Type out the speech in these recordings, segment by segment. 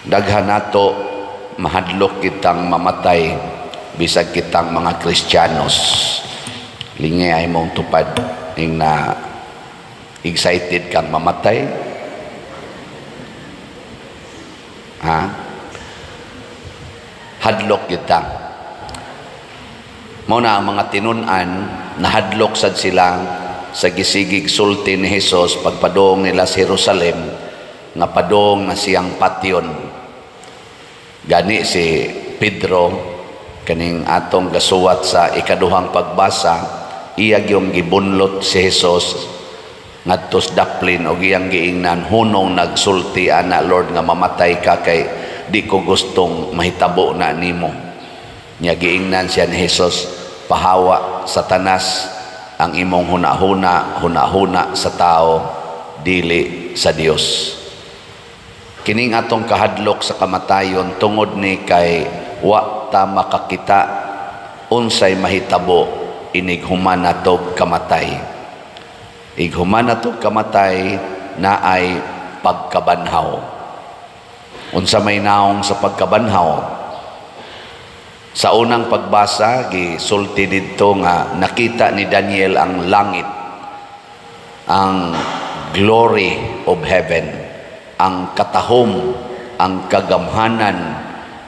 Daghan nato mahadlok kitang mamatay bisag kitang mga Kristiyanos. Lingi ay mong tupad ing na excited kang mamatay. Ha? Hadlok kita. Mao na ang mga tinun-an, nahadlok sad sila sa gisigig sulti ni Hesus pagpadong nila sa Jerusalem nga padong na siyang patyon. Gani si Pedro, kaning atong gasuwat sa ikaduhang pagbasa, iya gyung gibunlot si Hesus ngadto sa daplin og iyang giingnan, "Hunong nagsulti ana, Lord, nga mamatay ka kay di ko gustong mahitabo na nimo." Nya giingnan siya ni Hesus, "Pahawa, Satanas, ang imong hunahuna hunahuna sa tao, dili sa Dios." Kining atong kahadlok sa kamatayon tungod ni kay wa ta makakita unsay mahitabo inig human natog kamatay. Ig human natog kamatay, naay pagkabanhaw. Unsa may naong sa pagkabanhaw? Sa unang pagbasa, gisulti didto nga nakita ni Daniel ang langit, ang glory of heaven, ang katahom, ang kagamhanan,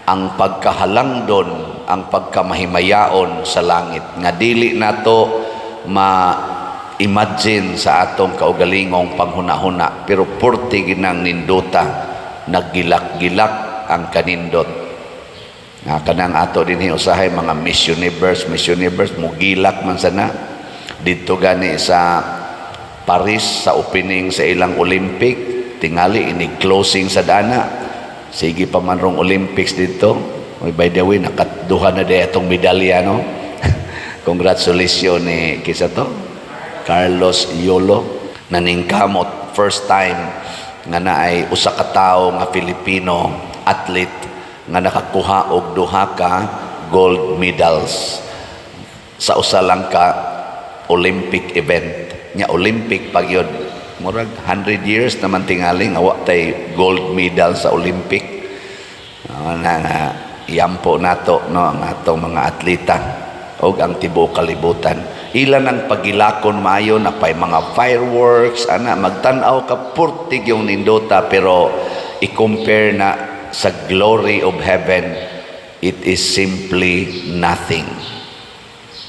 ang pagkahalangdon, ang pagkamahimayaon sa langit nga dili nato ma-imagine sa atong kaugalingong panghunahuna, pero purti ginang nindota, naggilak-gilak ang kanindot nga kanang ato dinhi usahay mga Miss Universe, Miss Universe mugilak man sana didto. Gani sa Paris, sa opening sa ilang Olympic, tingali ini closing sa dana, sige pa man rong Olympics dito. Oy, by the way, nakaduha na di atong medalya, no? Congratulations ni kisa to, Carlos Yulo, naningkamot, first time nga naay usa ka tawo nga Filipino athlete nga nakakuha og duha ka gold medals sa usa lang ka Olympic event. Nya Olympic pag yun, murag 100 years naman tingali nga wa tay gold medal sa Olympic. Na nga yampo nato, no, ang atong mga atleta og ang tibuok kalibutan. Ilan ang pagilakon maayo na pay mga fireworks ana, magtan-aw ka, purtig yung nindota, pero i-compare na sa glory of heaven, it is simply nothing.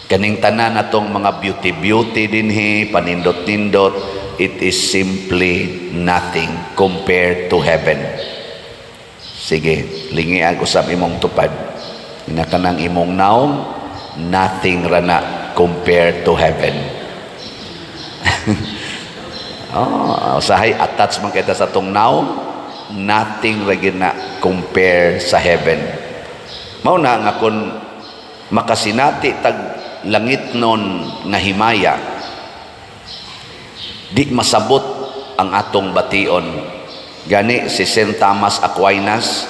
Kaning tanan natong mga beauty beauty dinhi, panindot-nindot, it is simply nothing compared to heaven. Sige, lingian usab imong tupad. Ina kanang imong naong, nothing rana compared to heaven. Oh, usahay attach man kita sa atong naong, nothing ra gyud na compare sa heaven. Mao na nga kun makasinati tag langit nun nga himaya, di masabot ang atong bation. Gani si St. Thomas Aquinas,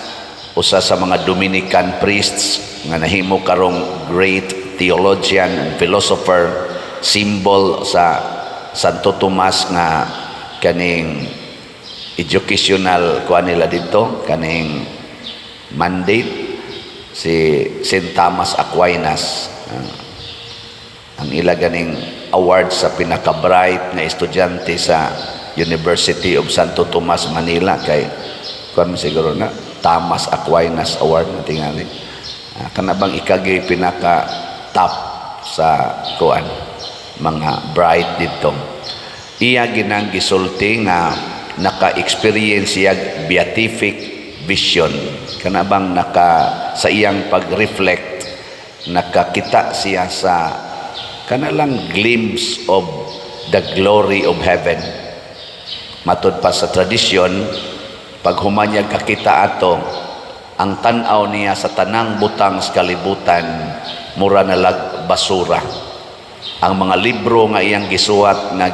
usa sa mga Dominican priests nga nahimo karong great theologian and philosopher, symbol sa Santo Tomas nga kaning educational kuan nila dito, kaning mandate, si St. Thomas Aquinas, ang ila ganing award sa pinaka-bright nga estudyante sa University of Santo Tomas Manila kay kuan siguro na Thomas Aquinas Award na tingali. Kana bang ikagay pinaka top sa kuan mga bright dito. Iya ginang gisulti nga naka-experience siya beatific vision. Kana bang naka sa iyang pag-reflect, nakakita siya sa kana lang glimpse of the glory of heaven. Matud pa sa tradisyon, pag human niya kakita ato, ang tan-aw niya sa tanang butang sa kalibutan mura na lag basura. Ang mga libro nga iyang gisuwat nga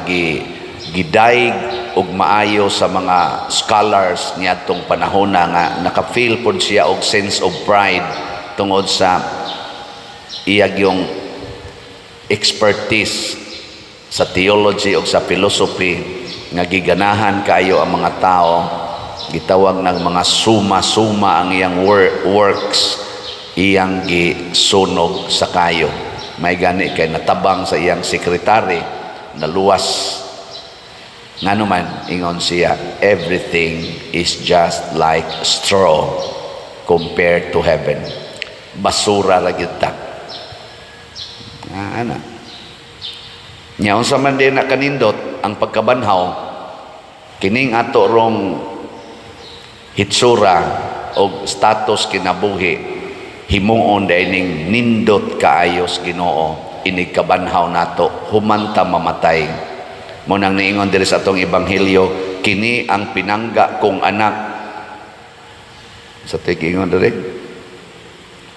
gidayeg og maayo sa mga scholars niadtong panahon nga naka-feel pod siya og sense of pride tungod sa iyag yung expertise sa theology o sa philosophy nga giganahan kaayo ang mga tao. Gitawag ng mga suma-suma ang iyang works, iyang gisunog sa kayo. May gani kay natabang sa iyang sekretary, naluwas. Ngano man, ingon siya, everything is just like straw compared to heaven. Basura ra gyud ta. Ah, ana. Nya unsa man din na kanindot ang pagkabanhaw, kining ato rong hitsura og status kinabuhi, himuon dai ning nindot kaayos Ginoo inig kabanhaw nato human ta mamatay. Mo nang niingon diri sa atong ebanghelyo, "Kini ang pinangga kong anak." Sa tigingon diri,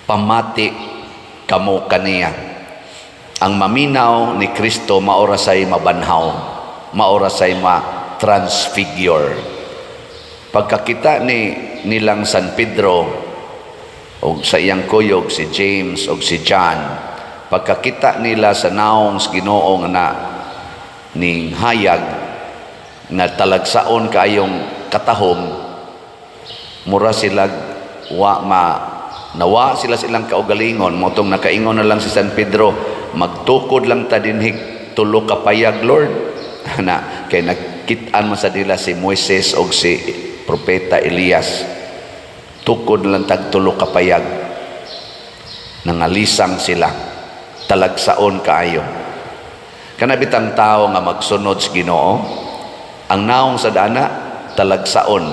"Pamati kamo kaniya." Ang maminaw ni Kristo, maora say mabanhaw, maora say ma-transfigure. Pagkakita ni nilang San Pedro o sa iyang kuyog si James o si John, pagkakita nila sa naong sa Ginoo nga na ning hayag nga talagsaon kaayong katahom, mura sila wa ma nawa sila silang kaugalingon. Motong nakaingon na lang si San Pedro, "Magtukod lang ta dinhig tulo ka payag, Lord." Na kay nagkit-an man sa nila si Moises og si propeta Elias. "Tukod lang tag tulo ka payag." Nangalisang sila, talagsaon kaayo. Kana bitang tao nga magsunod sa Ginoo, ang naong sa dana talagsaon,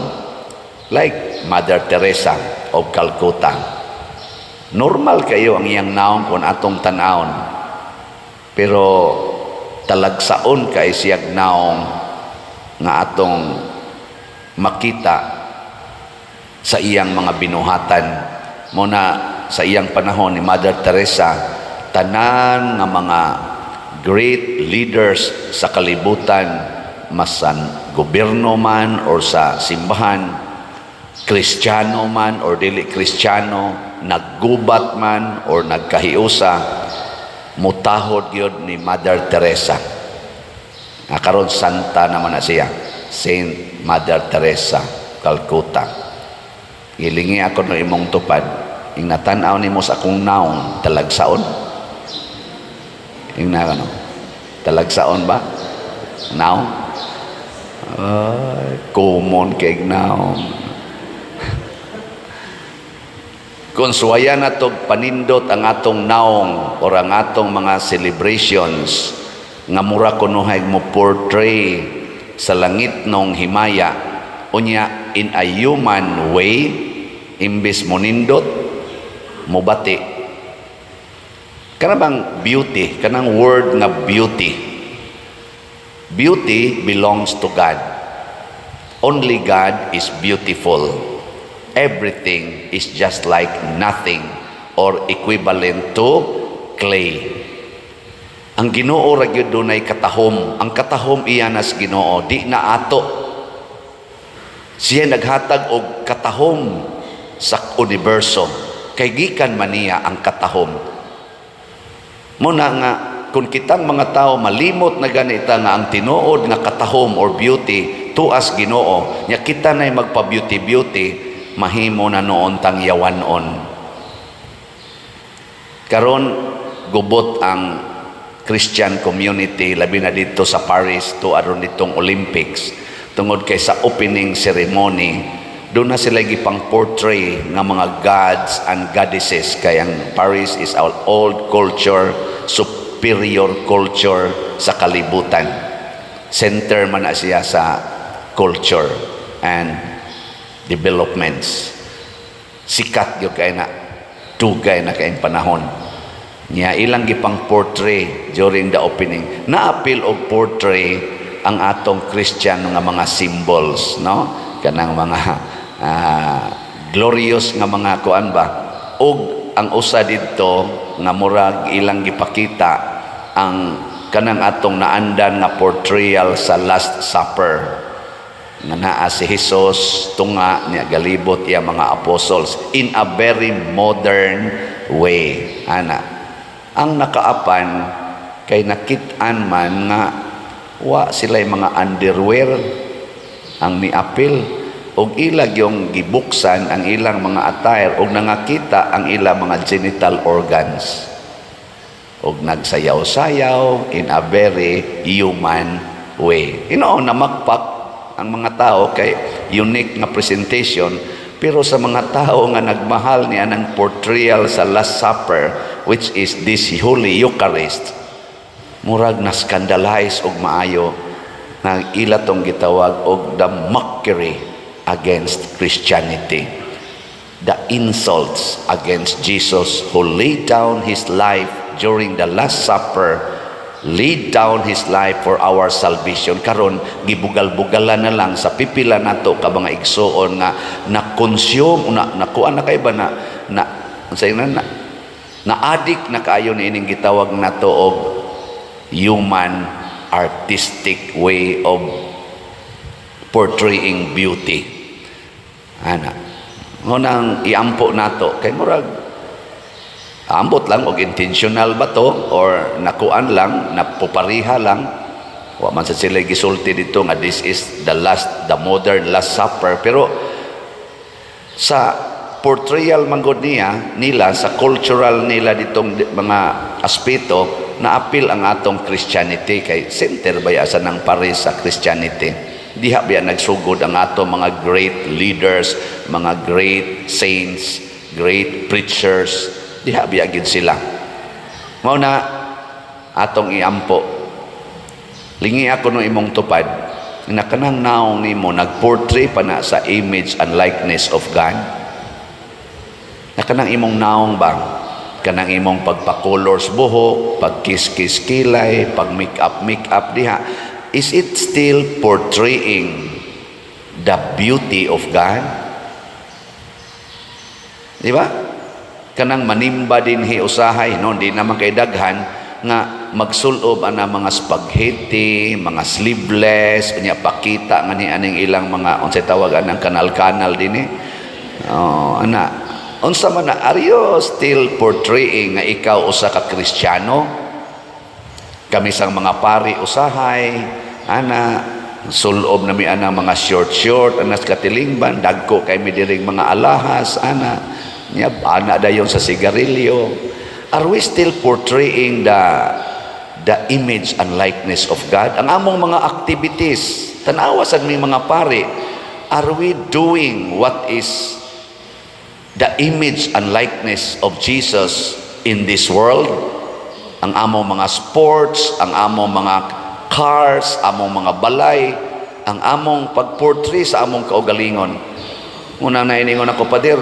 like Mother Teresa of Calcutta. Normal kayo ang iyang naong kung atong tan-awon, pero talagsaon kay siyag naong nga atong makita sa iyang mga binuhatan. Mo na sa iyang panahon ni Mother Teresa, tanan nga mga great leaders sa kalibutan, mas sa gobyerno man or sa simbahan, Kristiyano man or dili Kristiyano, naggubat man or nagkahiusa, mutahod gyud ni Mother Teresa. Nga karon santa naman na siya, Saint Mother Teresa Calcutta. Gilingi ako no imong tupad, ing natan-aw nimo sa akong naong, talagsaon. Ing na ano, talagsaon ba naong? Ay, common kay naong. Kung suwayan na tog panindot ang atong naong or ang atong mga celebrations nga mura kunuhay mo portray sa langit nong himaya, unya in a human way, imbes mo nindot, mobati. Kana bang beauty, kanang word nga beauty, beauty belongs to God. Only God is beautiful. Everything is just like nothing or equivalent to clay. Ang Ginoo ra gyud dunay katahom. Ang katahom iya nas Ginoo, di na ato. Siya naghatag og katahom sa universo. Kay gikan man niya ang katahom. Muna nga kung kitang mga tao malimot na ganita nga ang tinuod nga katahom or beauty tuas Ginoo, nya kita na'y magpa-beauty beauty, mahimo na noon tang yawanon. Karon gubot ang Christian community, labi na dito sa Paris to aron ditong Olympics, tungod kay sa opening ceremony doon na sila gipang portray nga mga gods and goddesses, kay ang Paris is our old culture, superior culture sa kalibutan. Center man na siya sa culture and developments. Sikat gyud kay na, dugay na kayong panahon niya. Ilang gipang portray during the opening, naapil og portray ang atong Christian nga mga symbols, no, kanang mga glorious nga mga kuan ba. Og ang usa didto nga murag ilang gipakita ang kanang atong naandan nga portrayal sa Last Supper, nga naa si Jesus tunga niya, galibot iya mga apostles in a very modern way. Ana ang nakaapan kay nakit-an man nga wa sila mga underwear ang miapil. Ug ila gyung gibuksan ang ilang mga attire ug nangakita ang ilang mga genital organs ug nagsayaw-sayaw in a very human way. Ino namakpak ang mga tao kay unique nga presentation, pero sa mga tao nga nagmahal niya ng portrayal sa Last Supper, which is this Holy Eucharist, murag na scandalize og maayo nga ila tong gitawag og the mockery against Christianity, the insults against Jesus, who laid down his life during the Last Supper, laid down his life for our salvation. Karon gibugal-bugalan na lang sa pipila nato ka mga igsuon nga na-consume na, nakuha na kay ba na na unsay na na, na addict na kaayo ni ining gitawag nato og human artistic way of portraying beauty, ana. Ngunang iampo nato kay murag ambot lang og intentional ba to or nakuan lang, napupariha lang. Wa man sa sila gisulti dito nga this is the modern Last Supper, pero sa portrayal manggod niya nila sa cultural nila ditong mga aspeto, naapil ang atong Christianity kay center ba sa ng Paris sa Christianity. Diha biya nagsugod ang atong mga great leaders, mga great saints, great preachers? Diha biya gid sila? Mao na atong iampo. Lingi ako no imong tupad na kanang naong nimo nagportray pa na sa image and likeness of God, na kanang imong naong ba, kanang imong pagpa-colors buhok, pagkiss-kiss kilay, pag make-up make-up diha, is it still portraying the beauty of God? Di ba? Kanang manimba dinhi usahay, no, di naman kay daghan nga magsulob ana mga spaghetti, mga sleeveless, unya pakita nga ni aning ilang mga unsay tawag anang kanal-kanal dinhi. Oh, ana. Unsa man na, are you still portraying nga ikaw usa ka Kristiyano? Kami sang mga pari usahay, ana, sulob na mi ana mga short short anas katilingban, dagko kay mi diring mga alahas ana. Nya ana dayon sa sigarilyo. Are we still portraying the image and likeness of God? Ang among mga activities, tanawa sad mi mga pari, are we doing what is the image and likeness of Jesus in this world? Ang among mga sports, ang among mga cars, among mga balay, ang among pagportray sa among kaugalingon. Unang nainingon ako, "Pader,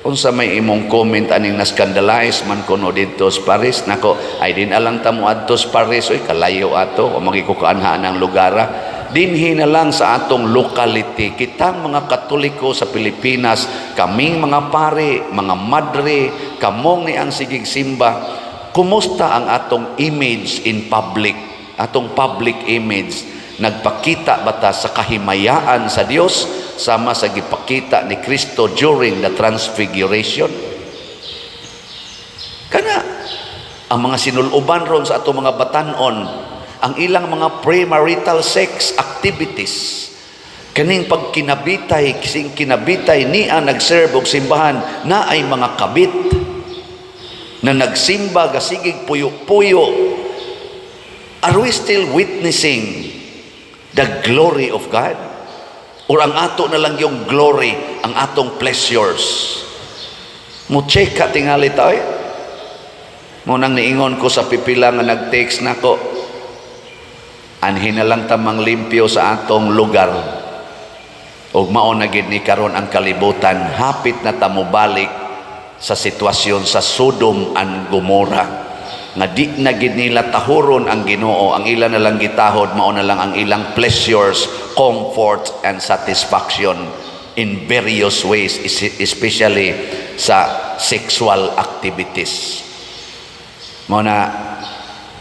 unsa may imong comment aning na-scandalize man kuno didto sa Paris?" Nako, ay din alang ta mo adto sa Paris, oy, kalayo ato o magikukaanhaan ang lugar. Dinhi na lang sa atong locality, kitang mga Katoliko sa Pilipinas, kaming mga pare, mga madre, kamong ni ang sigig simba, kumusta ang atong image in public, atong public image? Nagpakita ba ta sa kahimayaan sa Dios sama sa gipakita ni Kristo during the Transfiguration? Kana ang mga sinuluban ron sa atong mga batanon, ang ilang mga premarital sex activities, kaning pagkinabitay, kising kinabitay niya nagserve og simbahan na ay mga kabit na nagsimba gasigig puyo-puyo. Are we still witnessing the glory of God? Or ang ato na lang yung glory, ang atong pleasures? Mo check ka tingali ta oy. Mo nang niingon ko sa pipila nga nag-text nako, anhi na lang tamang limpyo sa atong lugar. Ug mao na gid ni karon ang kalibutan, hapit na ta mobalik sa sitwasyon sa Sodom and Gomorrah nga di na gid nila tahuron ang Ginoo. Ang ila na lang gitahod mao na lang ang ilang pleasures, comfort and satisfaction in various ways, especially sa sexual activities. Mo na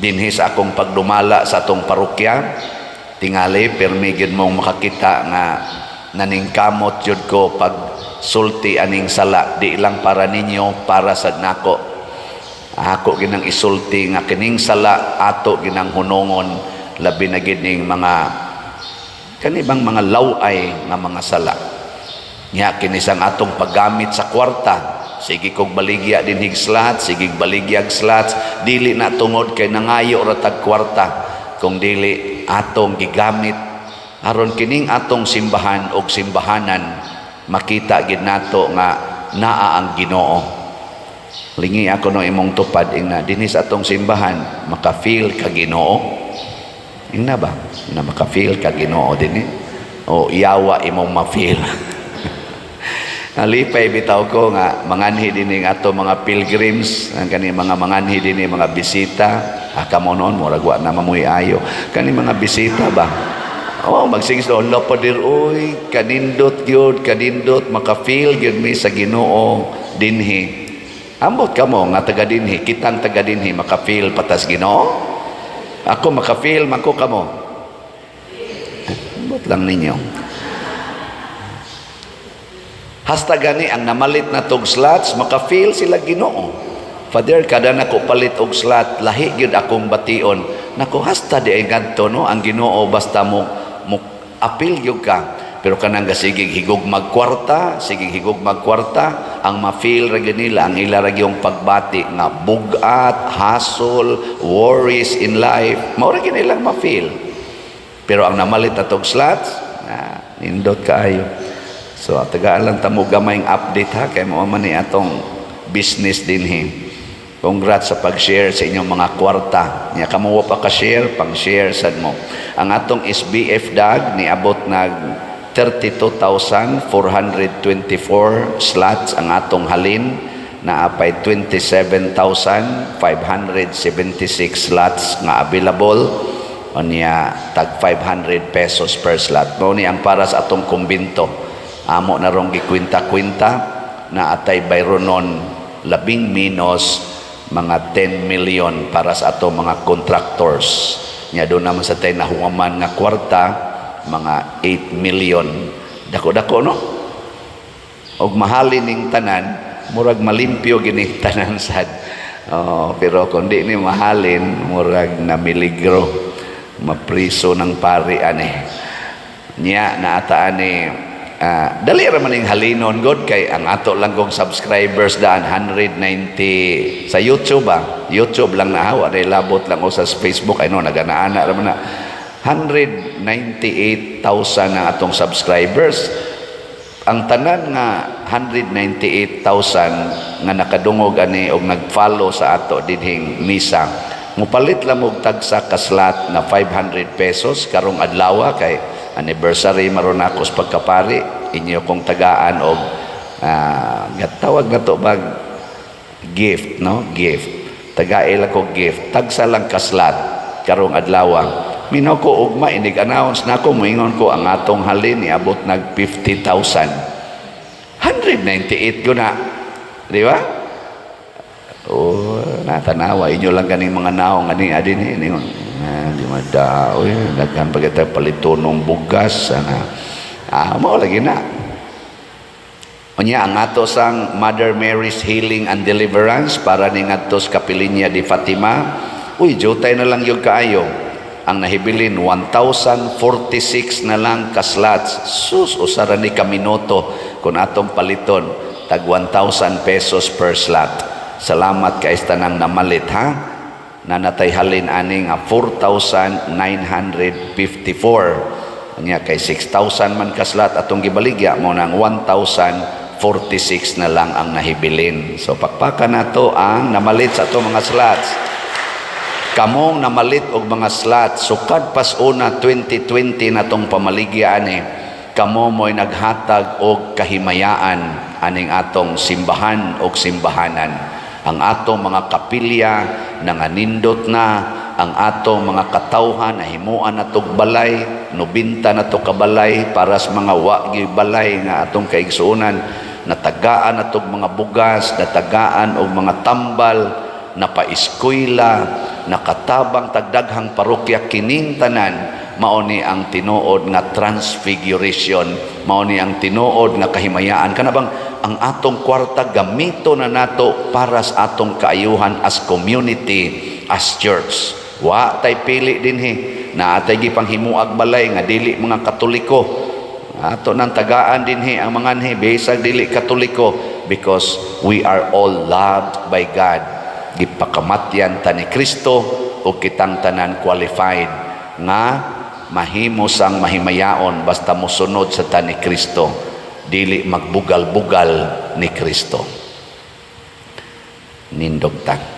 dinhi sa akong pagdumala sa atong parokya, tingali permi gyud mong makakita nga naningkamot jud ko pag sulti aning sala, di lang para ninyo, para sad nako. Ako ginang isulti nga kining sala ato ginang hunongon, labi na gid ning mga kanibang mga laway nga mga sala. Nya kinisang atong paggamit sa kwarta. Sige kog baligya dinhig slot, sige baligyag slots, dili na tungod kay nangayo ra tag kwarta, kung dili atong gigamit aron kining atong simbahan og simbahanan makita gid nato nga naa ang Ginoo. Lingi ako no imong tupad, ingna, dinhi sa atong simbahan, maka-feel ka Ginoo? Ingna ba? Na maka-feel ka Ginoo dinhi? O yawa imong ma-feel? Nalipay bitaw ko nga manganhi dinhi ato mga pilgrims, ang kani mga manganhi dinhi, mga bisita. Ah, kamo noon murag wa na mamoy ayo. Kani mga bisita ba? Oh, magsige sila, "Hala, Pader, oy, kanindot gyud, kanindot, maka-feel gyud mi sa Ginoo dinhi." Ambot kamo nga taga dinhi, kitang taga dinhi, maka-feel pa tas Ginoo? Ako maka-feel man ko, kamo? Ambot lang ninyo. Hasta gani ang namalit na tog slots, maka-feel sila Ginoo. "Father, kada nako palit og slot, lahi gyud akong bation." Nako, hasta di ay ngadto no ang Ginoo, basta mo apil gyud ka. Pero kanang gasigig higog magkwarta, sige higog magkwarta, ang ma-feel ra gyud nila ang ila ra gyung pagbati nga bugat, hassle, worries in life. Mao ra gyud nilang ma-feel. Pero ang namalit na tog slots, na nindot kaayo. So tagaan lang tamo gamayng update ha, kay mao man ni atong business dinhi. Congrats sa pag-share sa inyong mga kwarta. Nya kamo wa pa ka-share, pang-share sad mo. Ang atong SBF dag niabot nag 32,424 slots ang atong halin, naa pay 27,576 slots nga available. Unya tag 500 pesos per slot. Mao ni ang para sa atong kumbinto. Amo na rong gikwinta-kwinta na atay bayronon labing menos mga 10 million para sa atong mga contractors. Nya doon naman sa tay nahuwaman nga kwarta, mga 8 million. Dako-dako no? Og mahalin ning tanan, murag malimpyo gini tanan sad. Oh, pero kung di ni mahalin, murag namiligro, mapriso ng pari ani. Nya naataan ni dali ra man ning halinon god, kay ang ato lang kong subscribers daan 190 sa YouTube. Ah, YouTube lang na hawa dai, labot lang o sa Facebook ay no nagana-ana ra man na 198,000 ang atong subscribers. Ang tanan nga 198,000 nga nakadungog ani og nag-follow sa ato dinhing misa, mupalit lang og tagsa ka slot na 500 pesos karong adlaw, kay anniversary maron ako sa pagkapari, inyo kong tagaan og gatawag na to bag gift no, gift, tagae lang ko gift, tagsa lang ka slot karong adlaw. Minaw ko ugma, inig announce na ako, moingon ko ang atong halin niabot nag 50,000. 198 ko na, di ba? Oh, natanawa inyo lang ganing mga naong ani adin eh ningon. Ah, di madao eh. Daghan pa kita palitonong bugas ana. Ah, mao lagi na. Unya ang ato sang Mother Mary's Healing and Deliverance para ni ngadto sa Kapilinya di Fatima. Uy, jutay na lang yung kaayo. Ang nahibilin 1,046 na lang ka slots. Sus, usara ni ka minuto kung atong paliton tag 1,000 pesos per slot. Salamat kay tanang namalit ha. Nanatay halin ani nga 4,954. Nya kay 6,000 man ka slot atong gibaligya, mo nang 1,046 na lang ang nahibilin. So pakpakan nato ang namalit sa atong mga slots. Kamong namalit og mga slot sukad pas una 2020 natong pamaligya ani, kamo mo'y naghatag og kahimayaan aning atong simbahan og simbahanan. Ang atong mga kapilya nanganindot na, ang atong mga katawhan nahimuan na tog balay, 90 na to kabalay para sa mga wa gyud balay nga atong kaigsuonan, natagaan na tog mga bugas, natagaan og mga tambal, napaeskwela, nakatabang tagdaghang parokya. Kining tanan mao ni ang tinuod nga transfiguration, mao ni ang tinuod nga kahimayaan. Kana bang ang atong kwarta gamito na nato para sa atong kaayuhan as community, as church. Wa tay pili dinhi na atay gipanghimuag balay nga dili mga Katoliko. Ato nang tagaan dinhi ang mga anhi bisag dili Katoliko, because we are all loved by God. Gipakamatyan ta ni Kristo ug kitang tanan qualified nga mahimo sang mahimayaon basta mosunod sa ta ni Kristo, dili magbugal-bugal ni Kristo. Nindog ta.